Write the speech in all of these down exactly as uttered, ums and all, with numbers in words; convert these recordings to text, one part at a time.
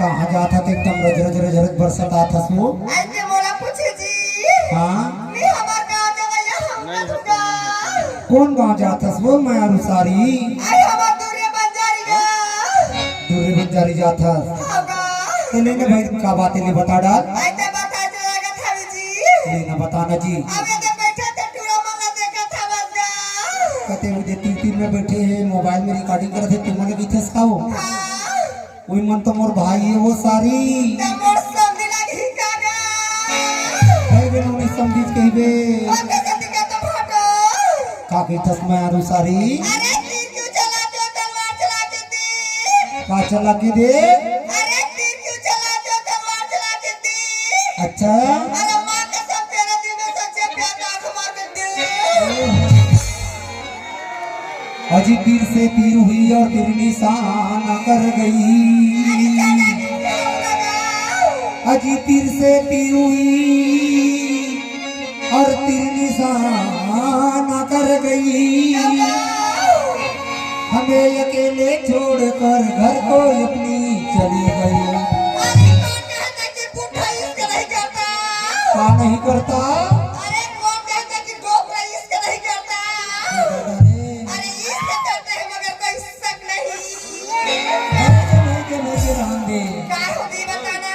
कहाँ जात हस एकदम रज रज रज रज बरसत आत हस वो? अइसे मोला पूछे जी। हाँ? मैं हमार गाँव जवइया हम नहीं। कथूँ गाँव। कोन गाँव जात हस वो मयारू सारी? अरे हमार दूरे बंजारी गाँव। दूरे बंजारी जात हस? हाँ गाँव। तो ले ना भाई का बात हे ले बता डाल। अइसे बता जो लागत हवे जी। ले ना बता ना जी। अब ये जो बैठे थे टूरा मन ला देखत हवस गाँव। कते वो जे तीर तीर में बैठे हे मोबाइल में रिकॉर्डिंग करत हे तुमन कहिथस का वो? हाँ। उही मन तो मोर भाई हे वो सारी। त मोर समधी लगही का गा? भाई बहिनी समधी कहिबे। ओके समधी का तो भाटो। का कहिथस मयारू सारी? अरे तीर क्यों चलाते हो तलवार चला के तीर। का चला के दे? अरे तीर क्यों चलाते हो तलवार चला के तीर। अच्छा। अरे माँ कसम तेरे दिल में सच्चे प्यार का आँख मार के तीर। अजी तीर से तीर हुई और तीर निशान कर गई। अजी तीर से तीर हुई और तीर निशान कर गई। हमें अकेले छोड़कर घर को अपनी चली गई। अरे कौन कहता कि बूढ़ा इश्क नहीं करता? का नहीं करता? अरे कौन कहता कि डोकरा इश्क नहीं करता? अरे इश्क करते हैं मगर कोई शक नहीं। अरे तो नहीं के नहीं के रहन दे। का होगी बताना?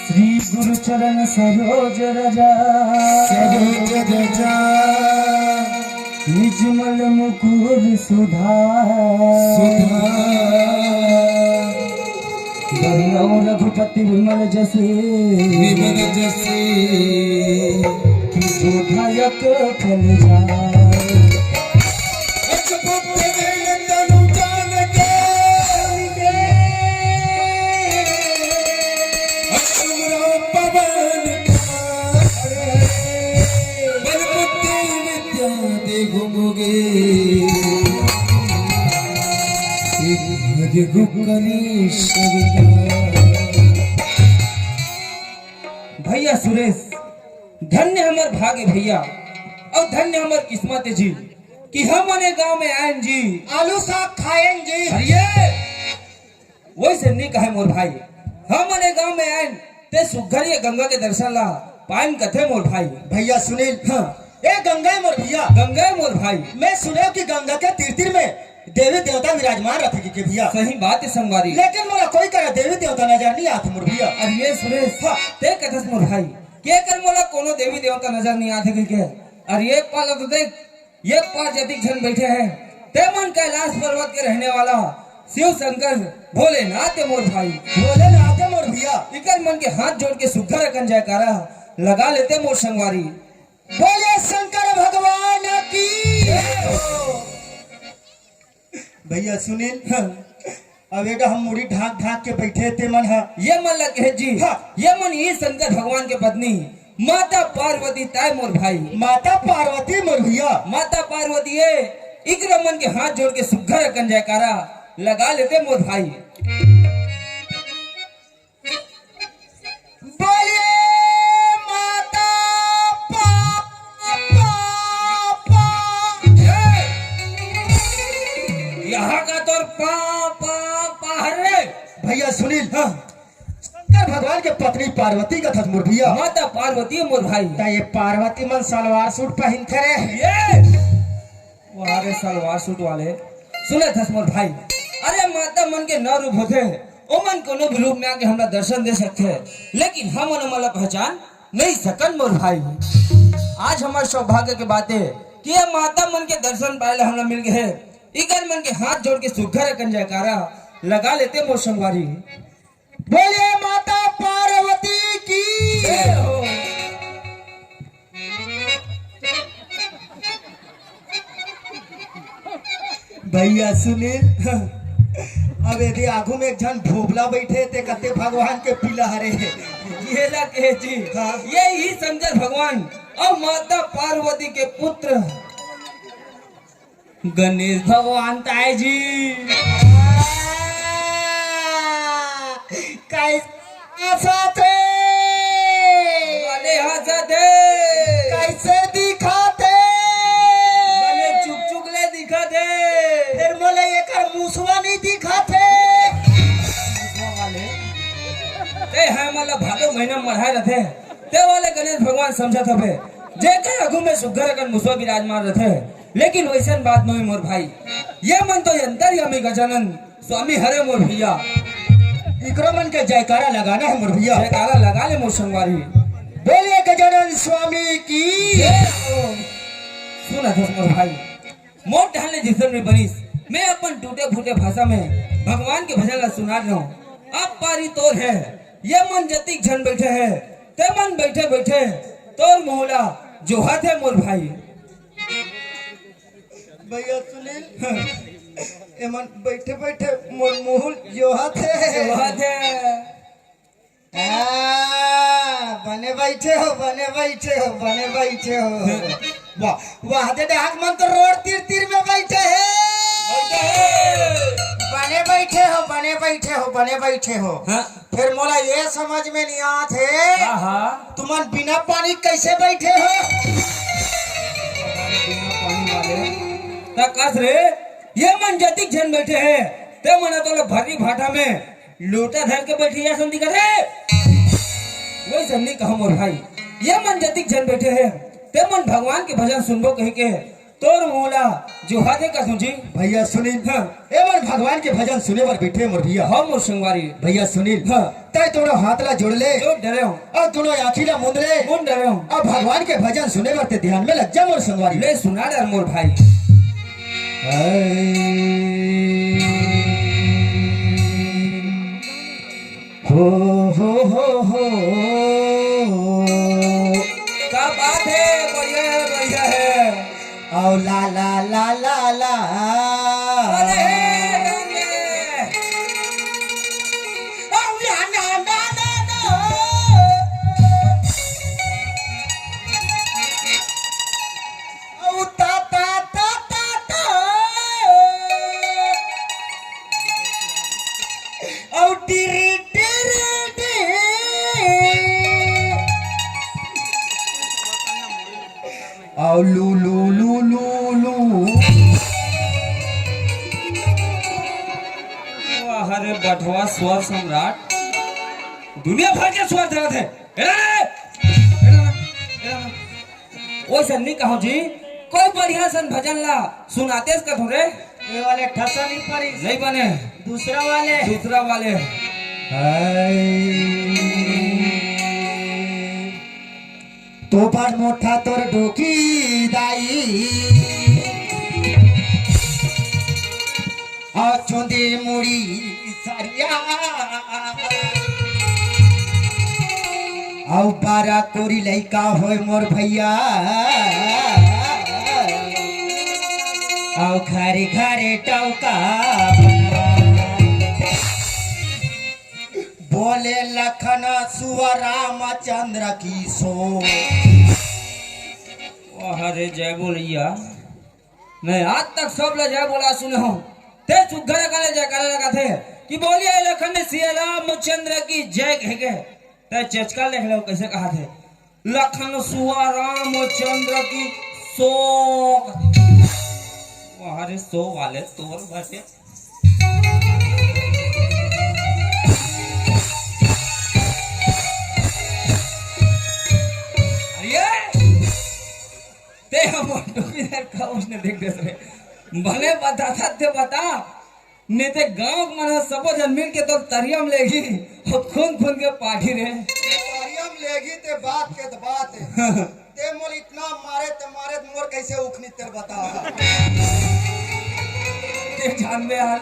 श्री गुरु चरण सरोज रजा, सरोज रजा। निजमल मुकुर सुधा, सुधा। बरनउँ रघुपति विमल जसु, विमल जसु। कि जो धायक फल जाय। अजभुत गुन तनु जान के, अजगुरु पवन कुमार। बल बुद्धि विद्या देहु मोगे, एक भजहु कलेस विदाय। भैया सुरेश, धन्य हमर भाग्य भैया, अउ धन्य हमर किस्मत जी, कि हमन ए गांव में आयन जी। आलू साग खायन जी। अरे, वइसे नइ कहे मोर भाई, हमन ए गांव में आयन, ते सुग्घर ये गंगा के दर्शन ला पायन कथे मोर भाई। भैया सुनील, हाँ। ए गंगा ए मोर भैया। गंगा ए मोर भाई। मैं सुनेंव कि गंगा के तीर तीर में देवी देवता विराजमान रथे कहिके भैया। सही बात हे संगवारी। लेकिन मोला कोई करा देवी देवता नजर नइ आत मोर भैया। अरे ये सुरेश, हाँ। ते कथस मोर भाई, के कर मोला कोनो देवी देवता नजर नइ आत कहिके। अरे एक पल तो देख, ये पार जतिक झन बइठे हे, ते मन कैलाश पर्वत के रहने वाला शिव शंकर भोलेनाथ हे मोर भाई। भोलेनाथ हे मोर भैया। इकर मन के हाथ जोड़ के सुग्घर अकन जयकारा लगा लेते मोर संगवारी। बोले शंकर भगवान की। जय हो। भैया सुनील, हाँ। अब एगा हम मुड़ी ढांक ढांक के बइठे ते मन ह। ये मन ल कहे जी, हाँ। ये मन ही शंकर भगवान के पत्नी माता पार्वती ताय मोर भाई। माता पार्वती मोर भैया। माता पार्वती हे, इकरा मन के हाथ जोड़ के सुग्घर अकन जयकारा लगा लेते मोर भाई। बोलिए माता पा, पा, पा। ए! यहाँ का तोर पा, पा, पा हरे। भैया सुनील, हाँ। शंकर भगवान के पत्नी पार्वती कथस मोर भैया। माता पार्वती मोर भाई। त ये पार्वती मन सलवार सूट पहिनथे रे। ये! वाह रे सलवार सूट वाले, सुनत हस मोर भाई, अरे माता मन के नौ रूप होथे, ओमन कोनो भी रूप में आके हमला दर्शन दे सकथे, लेकिन हमन ओमन ला पहचान नइ सकन मोर भाई। आज हमर सौभाग्य के बात हे कि ये माता मन के दर्शन पाए ला हमला मिल गे हे। इकर मन के हाथ जोड़ के सुग्घर अकन जयकारा लगा लेते मोर संगवारी। बोलिए माता पार्वती की जय हो। भैया सुनील, अब यदि आगू में एक झन भोबला बइठे ते कथे भगवान के पिला हरे। ये ला कहे जी, हाँ। ये ही शंकर भगवान अउ माता पार्वती के पुत्र गणेश भगवान ताय जी। कैसे हंसत हे? बने हंसत हे। कैसे दिखत हे? बने चुकचुक ले दिखत हे। फेर मोला एकर मुसवा नइ दिखत हे। मुसवा वाले। ए, हे, मतलब भादो महीना में मढ़ाए रथे। ते वाले गणेश भगवान समझत हवे, जेकर आगू में सुग्घर अकन मुसवा विराजमान रथे, लेकिन वइसन बात नोहे मोर भाई। ये मन तो अंतर्यामी गजानन स्वामी हरे मोर भैया। इकरो मन के जयकारा लगाना हे मोर भैया। जयकारा लगा ले मोर संगवारी। बोलिए गजानन स्वामी की। जय हो। सुन हथस मोर भाई, मोर ढंग ले जइसन भी बनिस, मैं अपन टूटे फूटे भाषा में भगवान के भजन ला सुना रहा हूँ। अब पारी तोर हे, ये मन जतिक झन बइठे हे, ते मन बइठे बइठे तोर मुँह ला जोहत हे मोर भाई। भैया सुनील, एमन बइठे बइठे मोर मुँह जोहत हे। जोहत हे। आ, बने बइठे हो, बने बइठे हो, बने बइठे हो। वाह, वाह, दे डहक मन तो रोड तीर तीर में बइठे हे। बइठे हे। बने बइठे हो, बने बइठे हो, बने बइठे हो। हाँ। फेर मोला ये समझ में नइ आत हे, हाँ, हाँ। तुमन बिना पानी कइसे बइठे हो? बिना पानी वाले। त कस रे, ये मन जतिक झन बइठे हे, ते मन तो भर्री भाटा में लोटा धर के बइठे असन दिखत हे। वइसन नइ कहो मोर भाई, ये मन जतिक झन बइठे हे, ते मन भगवान के भजन सुनबो कहिके तोर मुँह ला जोहत हे कथों जी। भइया सुनील, हाँ। एमन भगवान के भजन सुने बर बइठे मोर भइया। हाँ मोर संगवारी। भइया सुनील, हाँ। तैं दोनों हाथ ला जोड़ ले। जोड़ डरे हूँ। अउ दोनों आँखी ला मूंद ले। मूंद डरे हूँ। अब भगवान के भजन सुने बर तैं ध्यान में लग जा मोर संगवारी। ले सुना डर मोर भाई। हो, हो, हो, हो। का बात हे, बढ़िया हे, बढ़िया हे। अउ ला, ला, ला, ला, ला। अरे, अरे। अउ ला, ला, ला, ला, ला। अउ ता, ता, ता, ता, ता। अउ टिरी, टिरी, टिरी। अउ लू, लू, लू, लू, लू। वाह रे बठवा स्वर सम्राट, दुनिया भर के स्वर धरत हे। एला रे, एला ना, एला ना। ओइसन नइ कहो जी, कोई बढ़िया सन भजन ला सुनातेस कथों रे। ये वाले ठसा नइ परिस। नइ बने। दूसरा वाले। दूसरा वाले। हाय। तो बड़ मोठा तोर डोकी दाई। अउ चुंदी मुड़ी सरिया। अउ बारा कोरी लइका होय मोर भइया। अउ घरे घरे डौका। बोले लखन सुआ रामचंद्र की सो। वाह रे जय बोलैया। मैं आज तक सब ला जय बोला सुने हूँ। ते सुग्घर अकन ले जयकारा लगाथे कि बोलिए लखन सिया रामचंद्र की जय कहिके। ते चचका देख ले कइसे कहाथे, लखन सुआ रामचंद्र की सो। वाह रे सो वाले तोर बटे। अरे ते हम टोपी दे का उसने देख दे रे। भले बताथा ते बता, नइ ते गाँव के मन ह सबो झन मिल के तोर तरिया म लेगही अउ खून खून के पाठी रे। तरिया म लेगही ते बात के त बात हे। ते मोला इतना मारे ते मारे त मोर कइसे उखनी तेला बता। ते जानबे यार।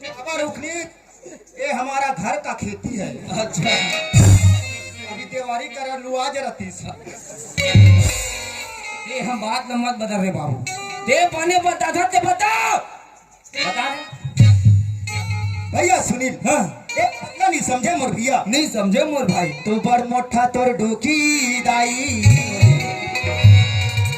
काबर उखनी? ये हमारा घर का खेती है। अच्छा। अभी देवारी करा लुआ जरा तीस। ये हम बात ल मत बदल रे बाबू। ते बने बताथा ते बता। बता रे। भइया सुनील। हाँ। ये बात ला नइ समझे मोर भइया। नइ समझे मोर भाई। तो बड़ मोठा तोर डोकी दाई।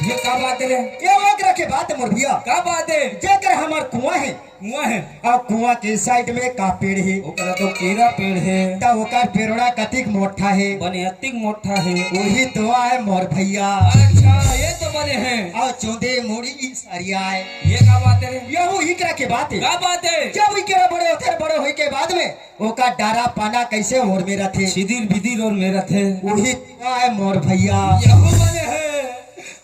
ये का बात हे रे? ये ओकरा के बात हे मोर भइया। का बात हे? जेकर हमर कुआँ हे। कुआँ हे। अउ कुआँ के side में का पेड़ हे? ओकरा तो केरा पेड़ हे। त ओकर पेड़वा कतिक मोठा हे? बने अतिक मोठा हे। उही तो आय मोर भइया। अच्छा, ये तो बने हे। अउ चुंदी मुड़ी सरिया आय। ये का बात हे रे? यहू इकरा के बात हे। का बात हे? जब इकरा बड़े होथे, बड़े होय के बाद में ओकर डारा पाना कइसे ओर में रथे? छिदिर बिदिर ओर में रथे। उही तो आय मोर भइया। यहू बने हे।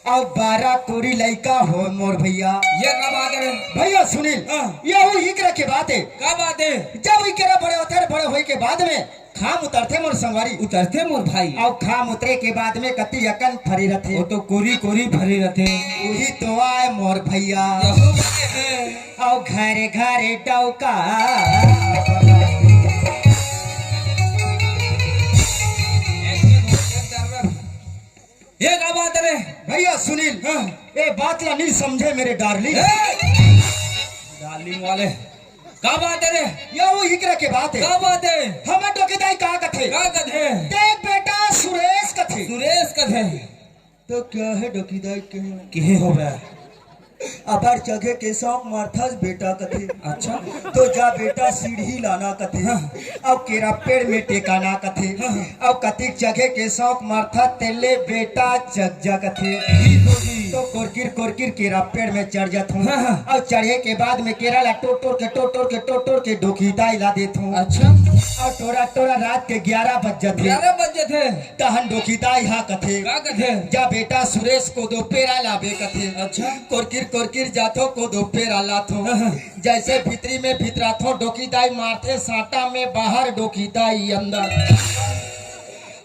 अउ बारा कोरी लइका होय मोर भइया। ये का बात हे रे? भइया सुनील, हाँ। यहू इकरा के बात हे। का बात हे? जब इकरा बड़े होथे, बड़े होय के बाद में खाम उतरथे मोर संगवारी। उतरथे मोर भाई। अउ खाम उतरे के बाद में कति अकन फरे रथे। वो तो कोरी कोरी फरे रथे। उही तो आय मोर भइया। यहू बने हे। अउ घरे घरे डौका। ये का बात हे रे? भइया सुनील, हाँ। ये बात ला नइ समझे मेरे darling। ए! नीम वाले, का बात हे रे? या वो इकरा के बात हे। का बात हे? हमर डोकी दाई का कथे? का कथे? देख बेटा सुरेश कथे। सुरेश कथे। तो का हे डोकी दाई कहे? किहे हो बे? अबर चघे के शौक मारथस बेटा कथे। अच्छा। तो जा बेटा सीढ़ी लाना कथे। हाँ। अउ केरा पेड़ में टेकाना कथे। हाँ। अउ कतिक चघे के शौक मारथस तेले बेटा चघ जा कथे। तो कोरकिर कोरकिर केरा पेड़ में चढ़ जाथों। हाँ, हाँ। अउ चढ़े के बाद में केरा ला टोर टोर के टोर टोर के टोर टोर के डोकी दाई ला देथों। अच्छा। अउ टोरा टोरा रात के ग्यारह बज जाथे। ग्यारह बज जाथे। तहन डोकी दाई हा कथे, का कथे? जा बेटा सुरेश कोदो पेरा लाबे कथे। अच्छा। कोरकिर कोरकिर जाथों कोदो पेरा लाथों। हाँ, हाँ। जैसे भीतरी में भितराथों डोकी दाई मारथे साटा में बाहर डोकी दाई अंदर।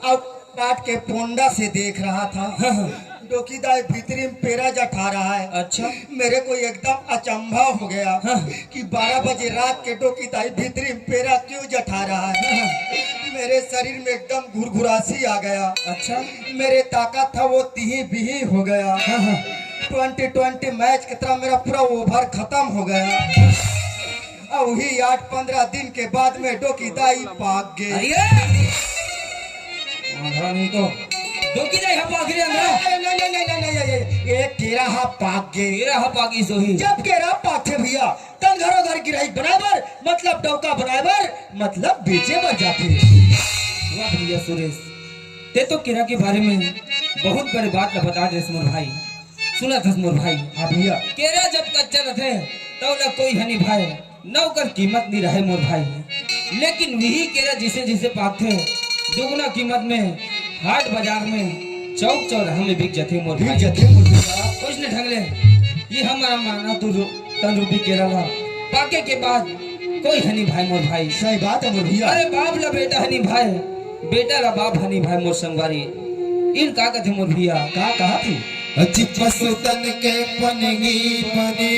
अब काट के पोंडा से देख रहा था। हाँ, हाँ। डोकी दाई भीतरी में पेरा जठा रहा है। अच्छा। मेरे को एकदम अचंभा हो गया हाँ। कि बारह बजे रात के डोकी दाई भीतरी में पेरा क्यों जठा रहा है। हाँ। मेरे शरीर में एकदम घुरघुरासी आ गया। अच्छा। मेरे ताकत था वो तिही बिही हो गया। हाँ, हाँ। ट्वेंटी ट्वेंटी मैच की तरह मेरा पूरा ओवर खत्म हो गया। अउ वही आठ पंद्रह दिन के बाद में डोकी दाई पाक गे। अरे! आंधरा नहीं तो। डोकी दाई हा पाक रे आंधरा। नहीं, नहीं, नहीं, नहीं, नहीं, ये, ये, ये केरा हा पाक गे। केरा हा पाक गे सोही। जब केरा पाथे भैया, तन घरो घर गिरही बनाए बर, मतलब डौका बनाए बर, मतलब बेचे बर जाथे। वाह भैया सुरेश, ते तो केरा के बारे में बहुत बड़े बात ला बता देस मोर भाई। सुनत हस मोर भाई। हाँ भैया। केरा जब कच्चा रथे, तब ओला कोई ह नि भाए, न ओकर कीमत नि रहे मोर भाई। लेकिन वही केरा जैसे जैसे पाकथे, दुगुना कीमत में हाट बाजार में, चौक चौराहा में बिक जाथे मोर बिक भाई। जाथे मोर भैया। ओइसने ढंग ले ये हमर माना तू रू-, तन रूपी केरा ला पाके के बाद कोई ह नि भाए मोर भाई। सही बात है मोर भैया। अरे बाप ला बेटा ह नि भाए, बेटा ला बाप ह नि भाए मोर संगवारी। इल का कथे मोर भैया? का कहा थी? अजी पसु तन के पनगी पने।